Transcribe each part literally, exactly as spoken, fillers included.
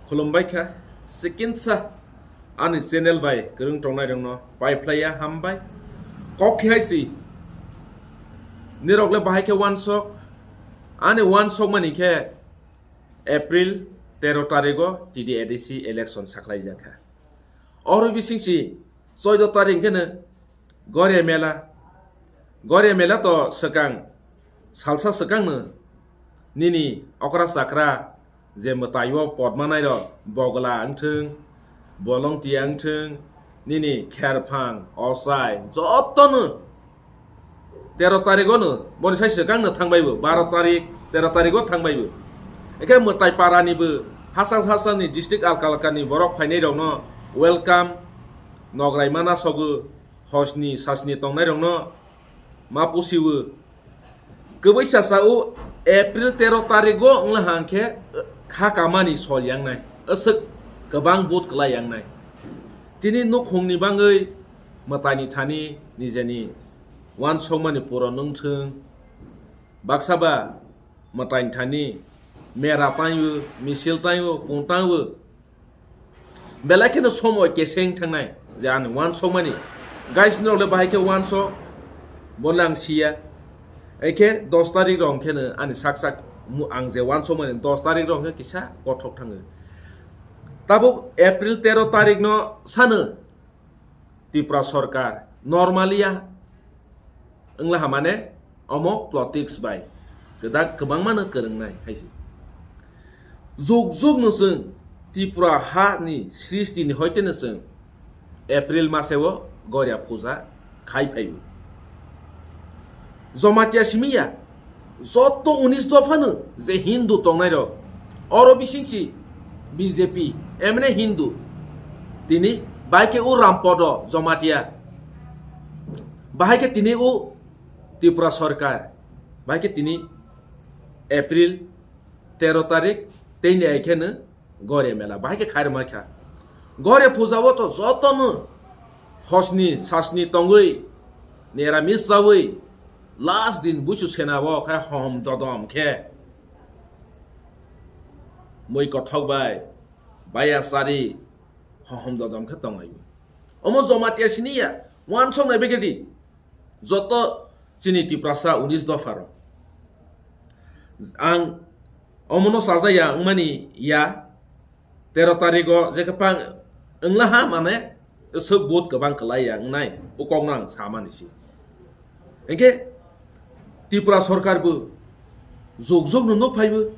Khulumbai kha, sikinsa ani channel bai kwrwng tongnai rokno pai phlaiya hambai. Kok khe hai si, nirok le bahai khe wansok, ani wansok mani khe April tero tarigo T D A D C election saklai jak kha. Oro bising si choido tarik khe no Goria mela, Goria mela to swkang, salsa swkang no nini okra chakra je mwtai o pod manai rok, bogla wngthwng, bolongtia wngthwng, nini kherphang, ochai, joto no tero tarik o no, boni sai swkang no thang bai bo, baro tarik, tero tarik o thang bai bo. Ekhe mwtai para ni bo, hachal hachal ni district alka alka ni borok phainai rok no welcome, nograi mana sogo, hosni sasni tongnai rok no ma pusi o. Kwbwi sasa o April tero tarik o wngla hang khe kha kamani sol yang nai, aswk kwbang vote kwlai yang nai. Tini nukhung ni bangwi mwtai ni thani nijeni wansokmani puron wngthwng, baksa ba mwtai ni thani mera tang o, misil tang o, pung tang o. Belai kheno somoi keseng thangnai je ani wansokmani. Guys, norok le bahai khe wansok, bo le ang siya. Ekhe dos tarik rok hwnkhe no ani sak sak mu-, ang je wansokmani dos tarik rok hwnkhe kisa kothok thango. Tabuk April tero tarik no sano Tripura sorkar normalia wngla hamane omo politics bai kwdak kwbangma no kwrwngnai hai se. Jug jug no chwng Tripura ha ni srishti ni hoite no chwng April mase o Goria puja khai phaio. Jomatia simi ya, joto unis dopha no je Hindu tongnai rok, oro bising si B J P, emne Hindu, tini bai khe o Rampodo Jomatia, bahai khe tini o Tripura sorkar, bahai khe tini April tero tarik tei ni ai khe no Goria mela bahai khe khairwma kha. Goria puja o to joto no hosni sasni tongwi, neramis chawi, last din buisu sena o khe hom dodom khe mui kothok bai, baya chari, hohom dodom khe tonglaio. Omo Jomatia sini ya, wansok nai begedi. Joto chini Tiprasa unis dopha rok. Ang omono sajaya wngmani ya, tero tarigo je kwpang wngla ha mane, swk vote kwbang kwlai ya wngnai, o kokno ang samani si. Hinkhe Tripura sorkar bo jug jug no nuk phaibo.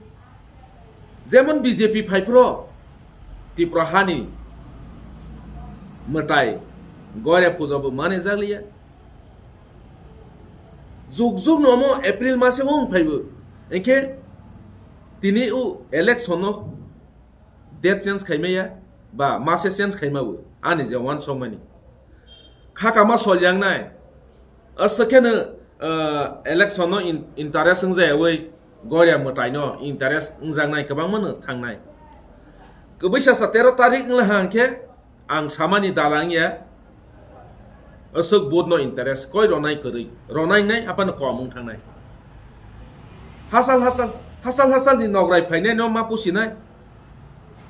Jemon B J P phai phro Tripura hani mwtai Goria puja bo mane jakliya. Jug jug no omo April mase wng phaibo. Hinkhe tini o election no date change khaimaya ba mase change khaima bo ani je wansokmani. Khaka ma sol yang nai. Aswk khe no, ah, election no in-, interest wng jaya wi Goria mwtai no interest wng jak nai kwbangma no thang nai. Kwbwi sasa tero tarik wng la hang khe ang samani dalang ya. Aswk vote no interest koi ronai kwrwi. Ronai nai aphano kom wng thangnai. Hasal hasal, hasal hasal ni nograi phainai no ma pusinai.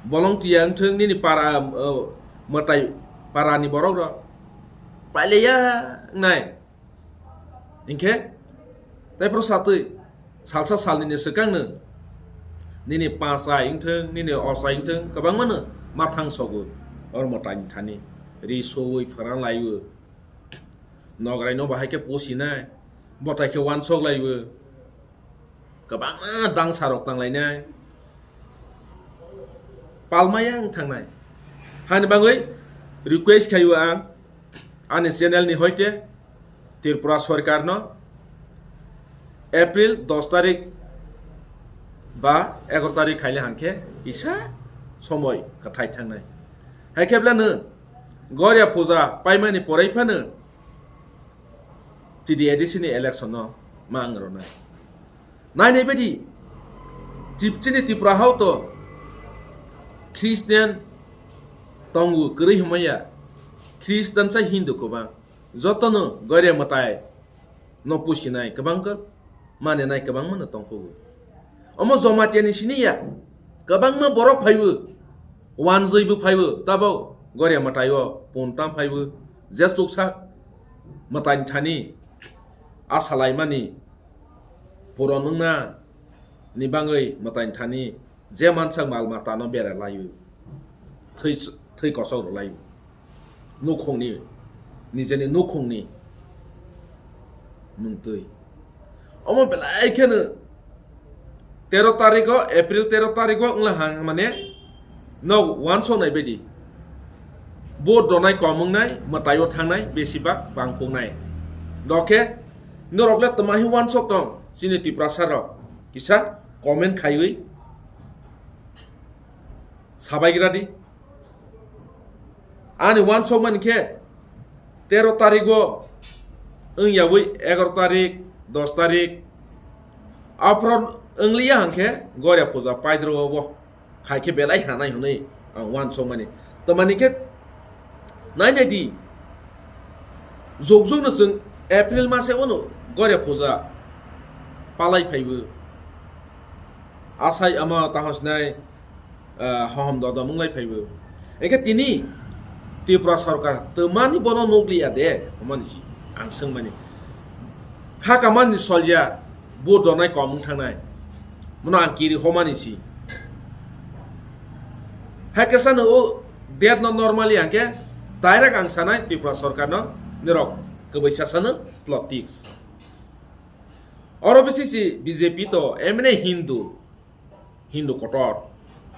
Bolong tiya wngthwng nini para, uh, mwtai para ni borok rok. Pailaiya wngnai. Hinkhe, tei phro satwi, salsa salnini swkang no, nini pachai wngthwng, nini ochai wngthwng, kwbangma no mathang sogo, oro mwtai ni thani, ri sowi phwrang laiwi, nograi no bahai khe pusinai, bothai khe wansok laiwi, kwbangma dangsa rok tang lainai, palmaya wng thangnai. Hani bagwi request khaio ang, ani channel ni hoite Tripura sorkar no April dos tarik ba egaro tarik khaile hangkhe kisa somoi kwthai thangnai. Hai khe bla no Goria puja paimani porai phano T D A D C ni election no ma ang rwnai. Nainai badi, chip-, chini Tripura hao to Christian tongo kwrwi hwnmaya, Christian sai Hindu kwbang. Jotono Goria mwtai no pusinai kwbang khe, maninai kwbangma no tongkhugo. Omo Jomatia ni sini ya, kwbangma borok phaibo. Wanjwi bo phaibo, tabo goria mwtai o pun tam phaibo, je chuksa mwtai thani a salaimani puron wngna ni bangwi mwtai thani je mansak mal mata no bera laio, thwi, thwi kosok rw laio, nukhungni, nijeni nukhungni mungtwi. Omo belai kheno tero tarikh o, April tero tarikh o wngla hang mane no wansok nai bedi. Vote donai kom wngnai, mwtai o thangnai, besibak bangkuk nai. Dokhe norok le twma hi wansok tong, chini Tiprasa rok kisa comment khaiwi sabai gra di. Ani wansok mani khe tero tarikh o wng yawi egaroh tarikh, dos tarikh, aphro wngliya hwnkhe goria puja paidro o bo khai khe belai hanai hwnwi ang wansok mani. Tamani khe nai nai di, jok jok no chwng April mase o no goria puja palai phaibo. Asai ama tahos nai, ah, hohom dodom wnglai phaibo. Eke tini Tripura sarkar twmani bono nukliya de, homani si ang swngmani. Kha kamani solya, vote donai kom wng thangnai. Mono ang kiri homani si. Hai kesa no o date no normally ang khe direct ang sanai Tripura sarkar no nirok kwbai sasano politics. Oro bisi si B J P to M N A Hindu, Hindu kotor.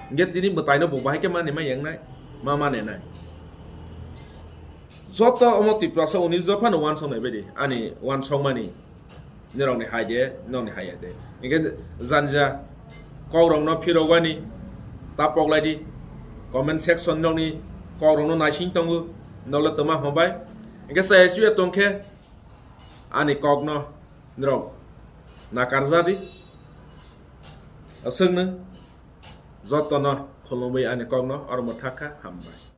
Hingke tini mwtaino bo bahai khe mani ma yang nai, ma mane nai. Joto omo Tiprasa uni jophano wansong nai bedi, ani wansong mani, nirok ni hai de, nirok ni hai ya de. Hingke janja kok rok no phirok wani, ta pok lai di, comment section rok ni kok rok no naising tongo, nokle toma hombai. Hingke sa S U ya tongkhe, ani kokno norok nakarjadi. Aswkno jotono khulumwi ani kokno oro mwthakha, hambai.